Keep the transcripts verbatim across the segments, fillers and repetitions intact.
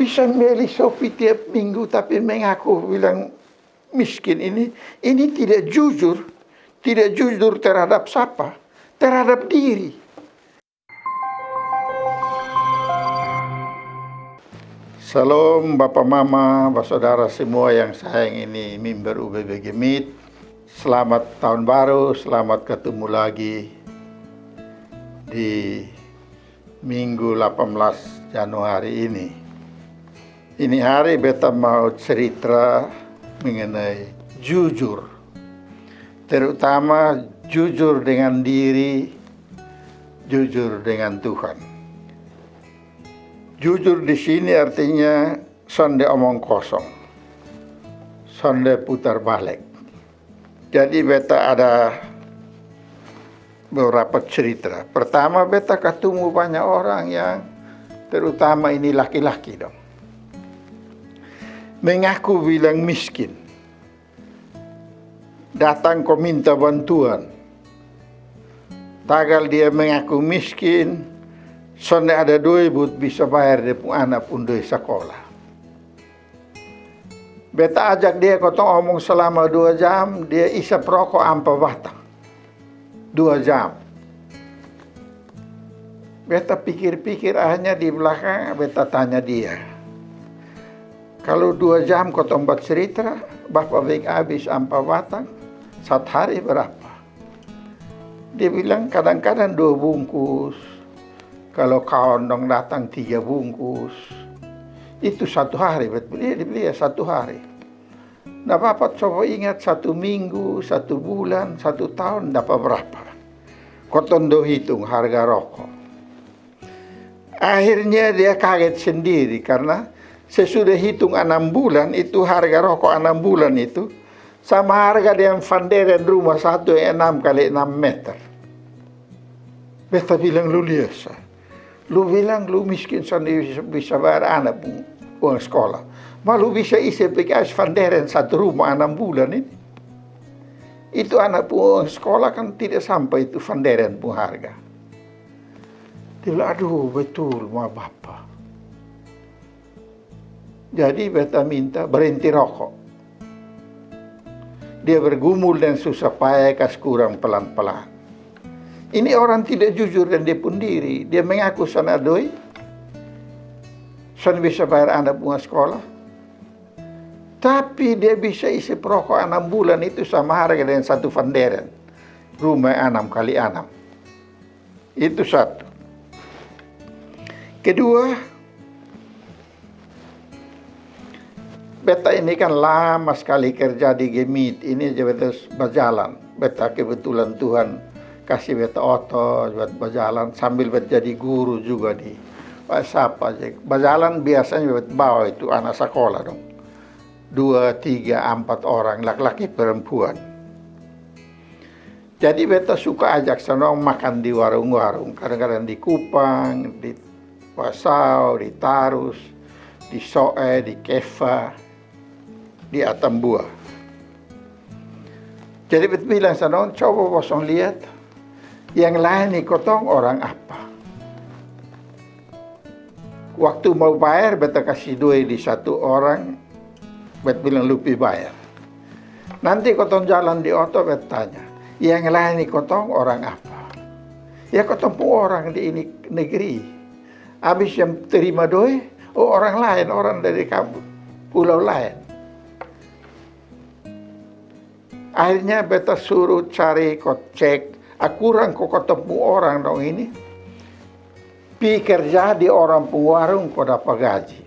Bisa meli sopi tiap minggu tapi mengaku bilang miskin ini, ini tidak jujur, tidak jujur terhadap siapa? Terhadap diri. Salam bapa mama, basodara semua yang sayang ini mimbar U B B Gemit. Selamat tahun baru, selamat ketemu lagi di minggu delapan belas Januari ini. Ini hari beta mau cerita mengenai jujur. Terutama jujur dengan diri, jujur dengan Tuhan. Jujur di sini artinya sonde omong kosong, sonde putar balik. Jadi beta ada beberapa cerita. Pertama, beta ketemu banyak orang yang terutama ini laki-laki dong. Mengaku bilang miskin. Datang ko minta bantuan. Tagal dia mengaku miskin, sonde ada doi buat bisa bayar dia pung anak pung doi sakola. Beta ajak dia kotong omong selama dua jam, dia isap roko ampa batang. Dua jam. Beta pikir-pikir, akhirnya di belakang beta tanya dia, kalau dua jam kotong bacerita, bapa beng abis ampa batang, satu hari berapa? Dia bilang kadang-kadang dua bungkus, kalau kawan dong datang tiga bungkus. Itu satu hari, bet dia, dia bilang satu hari. Nah, bapa coba ingat satu minggu, satu bulan, satu tahun dapat berapa? Kotong do hitung harga roko. Akhirnya dia kaget sendiri karena sesudah hitung enam bulan itu, harga roko enam bulan itu sama harga dengan fanderen rumah satu yang enam kali enam meter. Beta bilang, lu liasa. Lu bilang lu miskin sandiri bisa, bisa bayar anak pung uang sekolah. Ma lu bisa isi P K S fanderen satu rumah enam bulan ini. Itu anak pung uang sekolah kan tidak sampai itu fanderen pung harga. Dia bilang, aduh, betul ma bapa. Jadi beta minta berhenti rokok. Dia bergumul dan susah payah kas kurang pelan-pelan. Ini orang tidak jujur dan dia pun diri. Dia mengaku sana doi, sana bisa bayar anak bunga sekolah. Tapi dia bisa isi perokok enam bulan itu sama harga dengan satu fanderen. Rumah enam kali enam. Itu satu. Kedua, beta ini kan lama sekali kerja di Gemit. Ini aja beta bajalan. Beta kebetulan Tuhan kasih beta oto buat bajalan sambil beta jadi guru juga di WhatsApp aja. Bajalan biasanya beta bawa itu anak sekolah dong. Dua, tiga, empat orang, laki-laki perempuan. Jadi beta suka ajak sanong makan di warung-warung, kadang-kadang di Kupang, di Wasau, di Tarus, di Soe, di Kefa, di Atambua. Jadi beta bilang sanong, coba bosong lihat, yang lain ni kotong orang apa? Waktu mau bayar, beta kasi doi di satu orang, beta bilang, lu pi bayar. Nanti kotong jalan di oto, beta tanya, yang lain ni kotong orang apa? Ya kotong pung orang di ini negeri. Abis yang terima doi, oh orang lain, orang dari kampung, pulau lain. Akhirnya beta suruh cari ko cek, akurang ko kotong pung orang dong ini pi kerja di orang pung warung ko dapa gaji.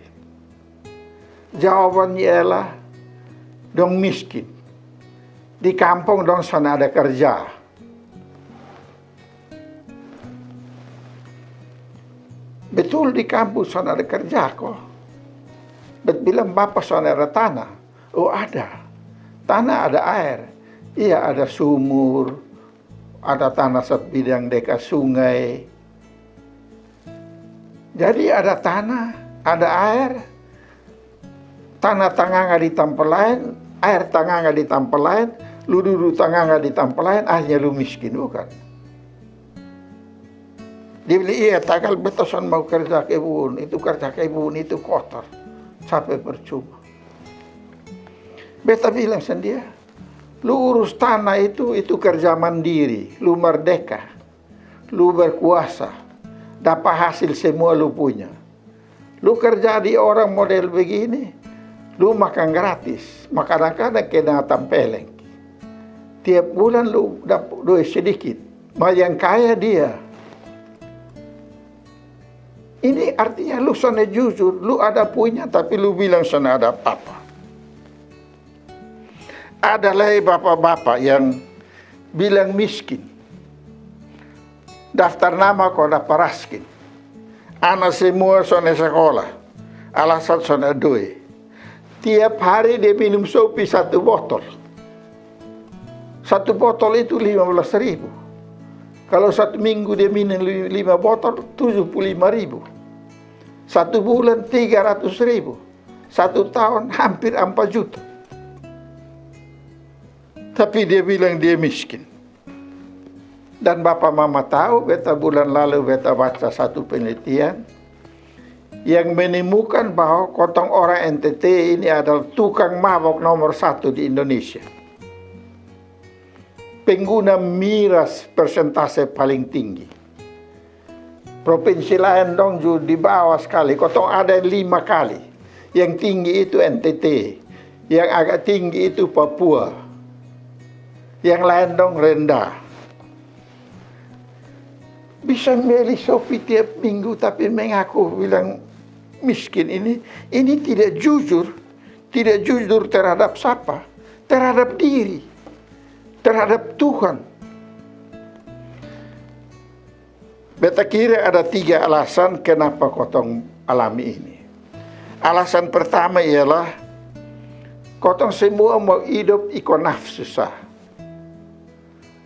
Jawabannya ialah dong miskin. Di kampung dong sana ada kerja. Betul di kampung sana ada kerja ko. Bet bilang bapa sana ada tanah. Oh ada. Tanah ada air. Iya ada sumur. Ada tanah sebidang dekat sungai. Jadi ada tanah, ada air, tanah tanganga di tampa laen, aer tanganga di tampa laen, lu dudu tanganga di tampa laen, akhirnya lu miskin, bukan? Dia bilang, iya, tagal beta son mau kerja kebun, itu kerja kebun itu kotor. sampai percuma. Beta bilang sang dia, lu urus tanah itu, itu kerja mandiri, lu merdeka, lu berkuasa, dapa hasil semua lu punya. Lu kerja di orang model begini, lu makan gratis, ma kadang-kadang kena tampeleng. Tiap bulan lu dapa doi sedikit, ma yang kaya dia. Ini artinya lu sonde jujur, lu ada punya tapi lu bilang sonde ada apa-apa. Ada lai bapa-bapa yang bilang miskin, daftar nama ko dapa raskin, ana semua sonde sakola, alasan sonde doi. Tiap hari dia minum sopi satu botol. Satu botol itu lima belas ribu. Kalau satu minggu dia minum li- lima botol, tujuh puluh lima ribu. Satu bulan tiga ratus ribu. Satu tahun hampir empat juta. Tapi dia bilang dia miskin. Dan bapa mama tahu, beta bulan lalu beta baca satu penelitian yang menemukan bahwa kotong orang N T T ini adalah tukang mabok nomor satu di Indonesia. Pengguna miras persentase paling tinggi. Provinsi laen dong ju di bawah skali. Kotong ada lima kali. Yang tinggi itu N T T. Yang agak tinggi itu Papua. Yang laen dong rendah. Bisa beli sopi tiap minggu tapi mengaku bilang miskin ini, ini tidak jujur. Tidak jujur terhadap siapa? Terhadap diri, terhadap Tuhan. Beta kira ada tiga alasan kenapa kotong alami ini. Alasan pertama ialah kotong semua mau hidup iko nafsu sa.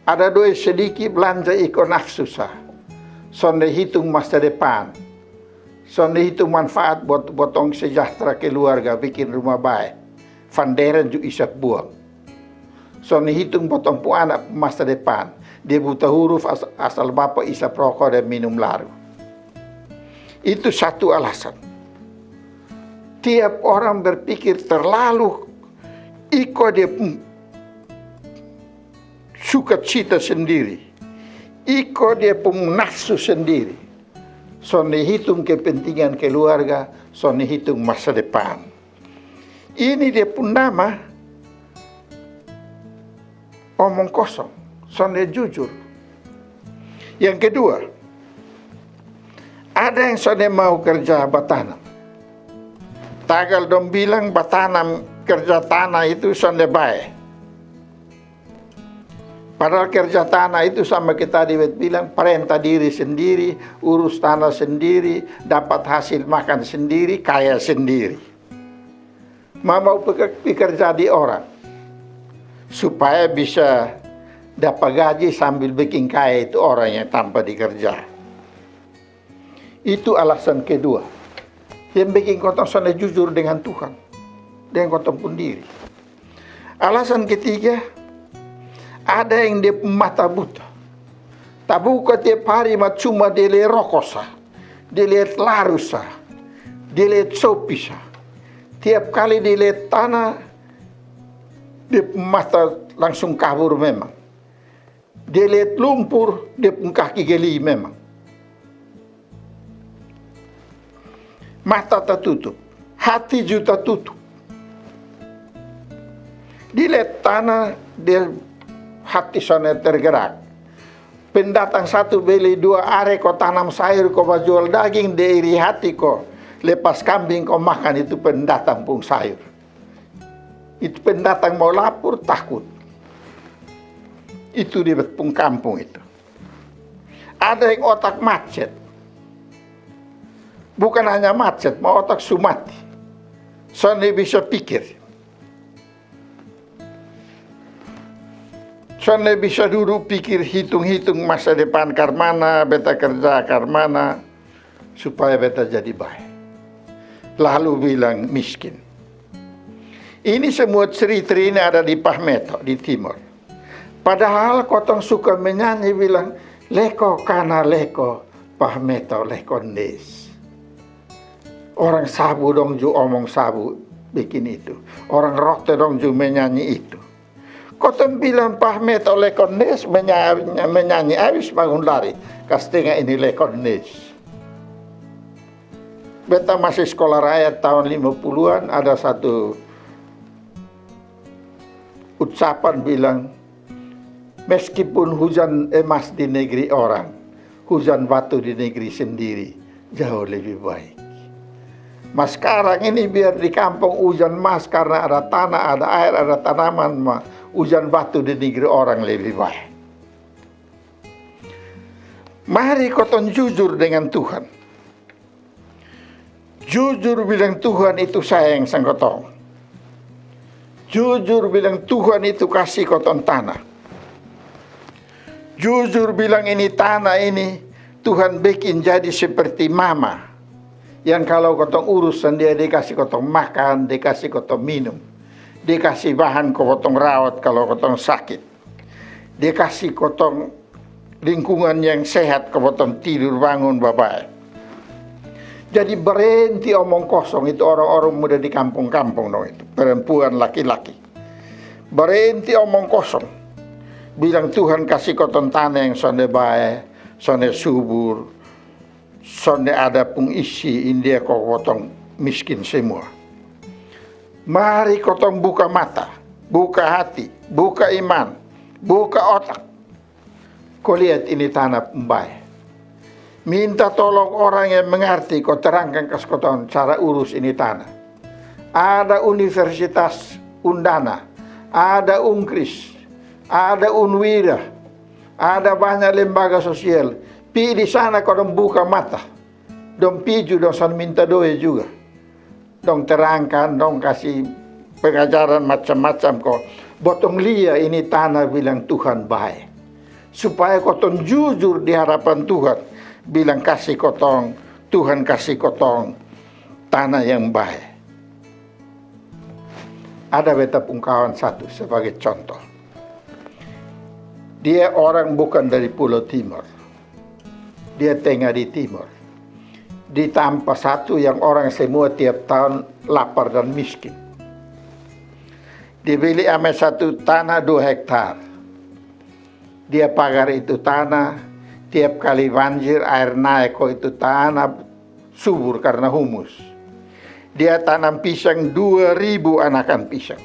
Ada doi sedikit belanja iko nafsu sa. Sonde hitung masa depan. Sonde hitung manfaat buat botong sejahtera keluarga, bikin rumah bae. Fanderen ju isap buang. Sonde hitung botong pung anak masa depan. Dia buta huruf as- asal bapa isap roko dan minum laru. Itu satu alasan. Tiap orang berpikir terlalu iko dia pung sukacita sendiri, iko dia pung nafsu sendiri. Sonde hitung kepentingan keluarga, sonde hitung masa depan. Ini dia pung nama omong kosong, sonde jujur. Yang kedua, ada yang sonde mau kerja batanam. Tagal dong bilang batanam kerja tanah itu sonde bae. Padahal kerja tanah itu sama kita di bet bilang parenta diri sendiri, urus tanah sendiri, dapat hasil makan sendiri, kaya sendiri. Ma mau peker- pekerja di orang supaya bisa dapat gaji sambil bikin kaya itu orang yang tanpa dikerja. Itu alasan kedua yang bikin kotong sonde jujur dengan Tuhan, dengan kotong pun diri. Alasan ketiga, ada yang dia pung mata buta. Tabuka tiap hari ma cuma dia lia roko sa, dia lia laru sa, dia lia sopi sa. Tiap kali dia lia tanah, dia pung mata langsung kabur memang. Dia lia lumpur, dia pung kaki geli memang. Mata tatutup, hati ju tatutup. Dia lia tanah, dia hati sonde tergerak. Pendatang satu beli dua are ko tanam sayur ko bajual daging, dia iri hati ko lepas kambing ko makan itu pendatang pung sayur. Itu pendatang mau lapur, takut. Itu dia pung kampung itu. Ada yang otak macet. Bukan hanya macet, ma otak su mati. Sonde bisa pikir. Sonde bisa dudu pikir, hitung-hitung masa depan karmana, beta kerja karmana, supaya beta jadi bae. Lalu bilang miskin. Ini semua cerita ini ada di Pahmeto, di Timor. Padahal kotong suka menyanyi bilang, leko kana leko, Pahmeto leko ndes. Orang Sabu dong ju omong Sabu bikin itu. Orang Rote dong ju menyanyi itu. Kotong bilang pahme to lekon des, menya-, menyanyi abis bangun lari. Kas tenga ini lekon des. Beta masih sekolah rakyat tahun lima puluhan, ada satu ucapan bilang, meskipun hujan emas di negeri orang, hujan batu di negeri sendiri jauh lebih baik. Mas, sekarang ini biar di kampung hujan mas karena ada tanah, ada air, ada tanaman, ma hujan batu di negeri orang lebih baik. Mari kotong jujur dengan Tuhan. Jujur bilang Tuhan itu sayang sang kotong. Jujur bilang Tuhan itu kasi kotong tanah. Jujur bilang ini tanah ini Tuhan bikin jadi seperti mama. Yang kalau kotong urus sang dia, dia kasi kotong makan, dia kasi kotong minum. Dia kasi bahan ko kotong rawat kalau kotong sakit. Dia kasi kotong lingkungan yang sehat ko kotong tidur bangun babae. Jadi berenti omong kosong itu orang-orang muda di kampung-kampung dong itu. Perempuan, laki-laki. Berenti omong kosong. Bilang Tuhan kasi kotong tanah yang sonde bae, sonde subur, sonde ada pung isi, india ko kotong miskin semua. Mari kotong buka mata, buka hati, buka iman, buka otak. Ko liat ini tanah pung bae. Minta tolong orang yang mengerti ko terangkan kas kotong cara urus ini tanah. Ada Universitas Undana, ada Unkris, ada Unwira, ada banyak lembaga sosial. Pi di sana ko dong buka mata. Dong pi ju dong son minta doe juga. Dong terangkan, dong kasi pengajaran macam-macam ko. Botong lia ini tanah bilang Tuhan bae. Supaya kotong jujur di hadapan Tuhan. Bilang kasi kotong, Tuhan kasi kotong tanah yang bae. Ada beta pung kawan satu sebagai contoh. Dia orang bukan dari Pulau Timur. Dia tenga di Timur. Di tampa satu yang orang semua tiap tahun lapar dan miskin. Dia beli ame satu tanah dua hektar. Dia pagar itu tanah, tiap kali banjir air nae ko itu tanah subur karna humus. Dia tanam pisang dua ribu anakan pisang.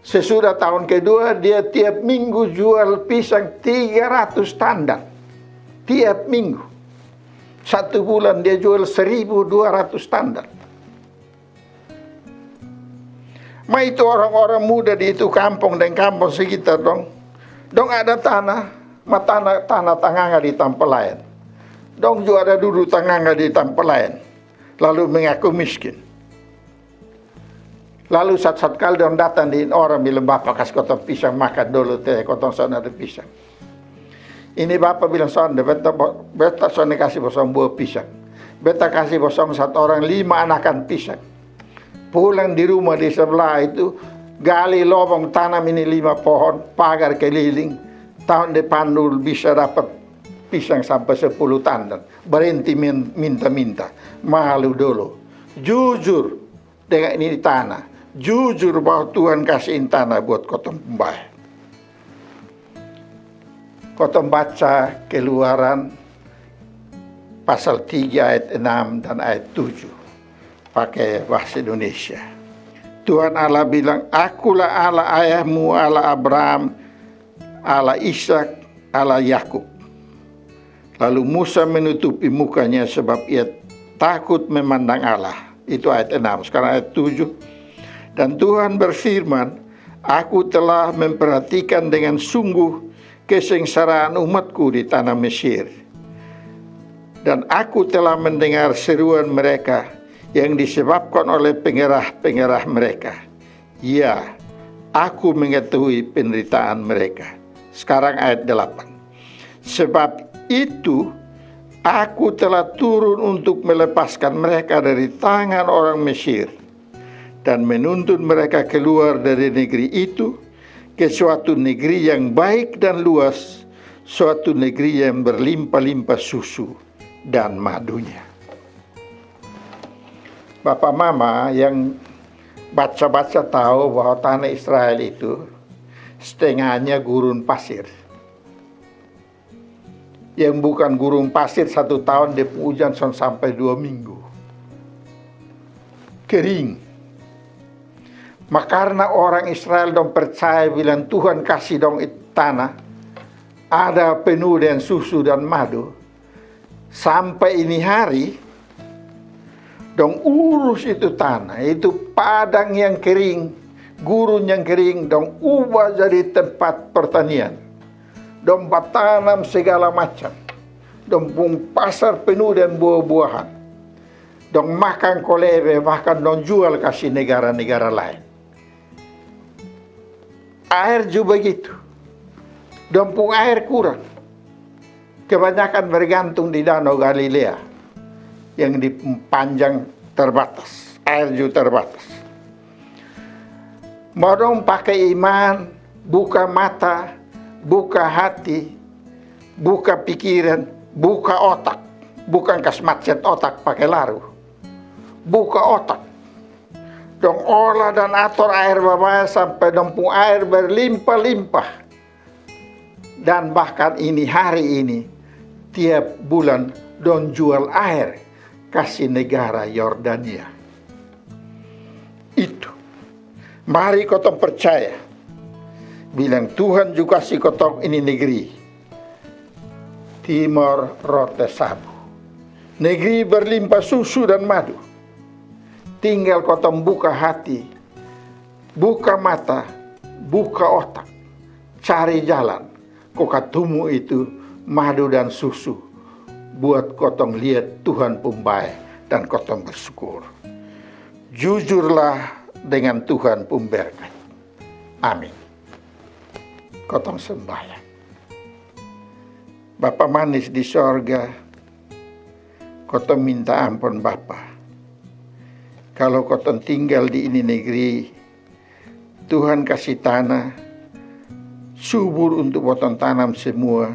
Sesudah tahun kedua, dia tiap minggu jual pisang tiga ratus tandan. Tiap minggu. Satu bulan dia jual seribu dua ratus tandan. Ma itu orang-orang muda di itu kampung deng kampung sekitar dong. Dong ada tanah, ma tanah, tanah tanganga di tampa laen. Dong ju ada dudu tanganga di tampa laen. Lalu mengaku miskin. Lalu sat-sat kali dong datang di orang bilang, "Bapa, kas kotong pisang makan dolo te, kotong son ada pisang." Ini bapa bilang, "Sonde, beta, beta sonde kasi bosong bua pisang. Beta kasi bosong sat orang lima anakan pisang." Pulang di rumah di sebelah itu, gali lobong, tanam ini lima pohon, pagar keliling. Tahun depan dulu bisa dapat pisang sampai sepuluh tandan. Berenti min-, minta-minta. Malu dolo. Jujur. Dengan ini tanah. Jujur bahwa Tuhan kasihin tanah buat kotong pung bae. Kotong baca Keluaran pasal tiga ayat enam dan ayat tujuh. Pake bahasa Indonesia. Tuhan Allah bilang, "Akulah Allah ayahmu, Allah Abraham, Allah Ishak, Allah Yakub." Lalu Musa menutupi mukanya sebab ia takut memandang Allah. Itu ayat enam. Sekarang ayat tujuh. Dan Tuhan berfirman, "Aku telah memperhatikan dengan sungguh kesengsaraan umatku di tanah Mesir. Dan aku telah mendengar seruan mereka yang disebabkan oleh pengerah-pengerah mereka. Ya, aku mengetahui penderitaan mereka." Sekarang ayat delapan. "Sebab itu, aku telah turun untuk melepaskan mereka dari tangan orang Mesir dan menuntun mereka keluar dari negeri itu ke suatu negeri yang baik dan luas, suatu negeri yang berlimpah-limpah susu dan madunya." Bapa mama yang baca-baca tahu bahwa tanah Israel itu setengahnya gurun pasir. Yang bukan gurun pasir, satu tahun dia pung ujan son sampai dua minggu. Kering. Ma karna orang Israel dong percaya bilang Tuhan kasi dong it-, tanah ada penuh dengan susu dan madu, sampai ini hari dong urus itu tanah, itu padang yang kering, gurun yang kering, dong ubah jadi tempat pertanian. Dong batanam segala macam. Dong pung pasar penuh dengan buah-buahan. Dong makan ko lebe, bahkan dong jual kasi negara-negara lain. Aer ju bagitu. Dong pung aer kurang. Kebanyakan bergantung di Danau Galilea yang di panjang terbatas. Aer ju terbatas. Mau dong pake iman, buka mata, buka hati, buka pikiran, buka otak. Bukan kas macet otak pake laru. Buka otak. Dong olah dan ator aer babae sampe dong pung aer berlimpah-limpah. Dan bahkan ini hari ini, tiap bulan dong jual aer kasi negara Yordania. Itu. Mari kotong percaya. Bilang Tuhan ju kasi kotong ini negri. Timor Rote Sabu. Negri berlimpah susu dan madu. Tinggal kotong buka hati, buka mata, buka otak. Cari jalan. Ko katumu itu madu dan susu. Buat kotong liat Tuhan pung bae dan kotong bersyukur. Jujurlah dengan Tuhan pung berkat. Amin. Kotong sembahyang. Bapa manis di sorga, kotong minta ampun Bapa. Kalo kotong tinggal di ini negri, Tuhan kasi tanah subur untuk botong tanam semua.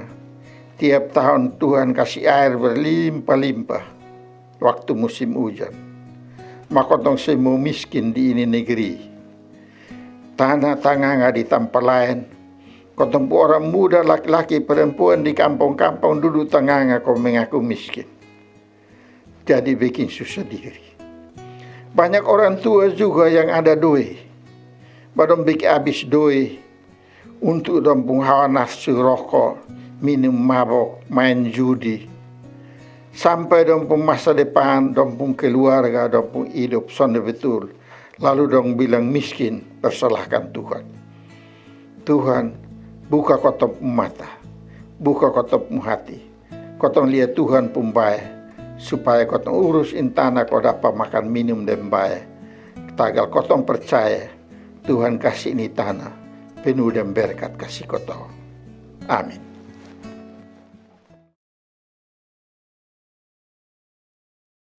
Tiap tahun Tuhan kasi aer berlimpah-limpah waktu musim ujan. Ma kotong semua miskin di ini negri. Tanah tanganga di tampa laen. Kotong pung orang muda, laki-laki, perempuan di kampong-kampong dudu tanganga ko mengaku miskin. Jadi bikin susah diri. Banyak orang tua juga yang ada doi. Ma dong bikin abis doi untuk dong pung hawa nafsu roko, minum mabok, main judi. Sampai dong pung masa depan, dong pung keluarga, dong pung hidup sonde betul. Lalu dong bilang miskin, persalahkan Tuhan. Tuhan, buka kotong pung mata, buka kotong pung hati. Kotong lia Tuhan pung bae, supaya kotong urus ini tanah ko dapa makan minum deng bae. Tagal kotong percaya Tuhan kasi ini tanah penuh deng berkat kasi kotong. Amin.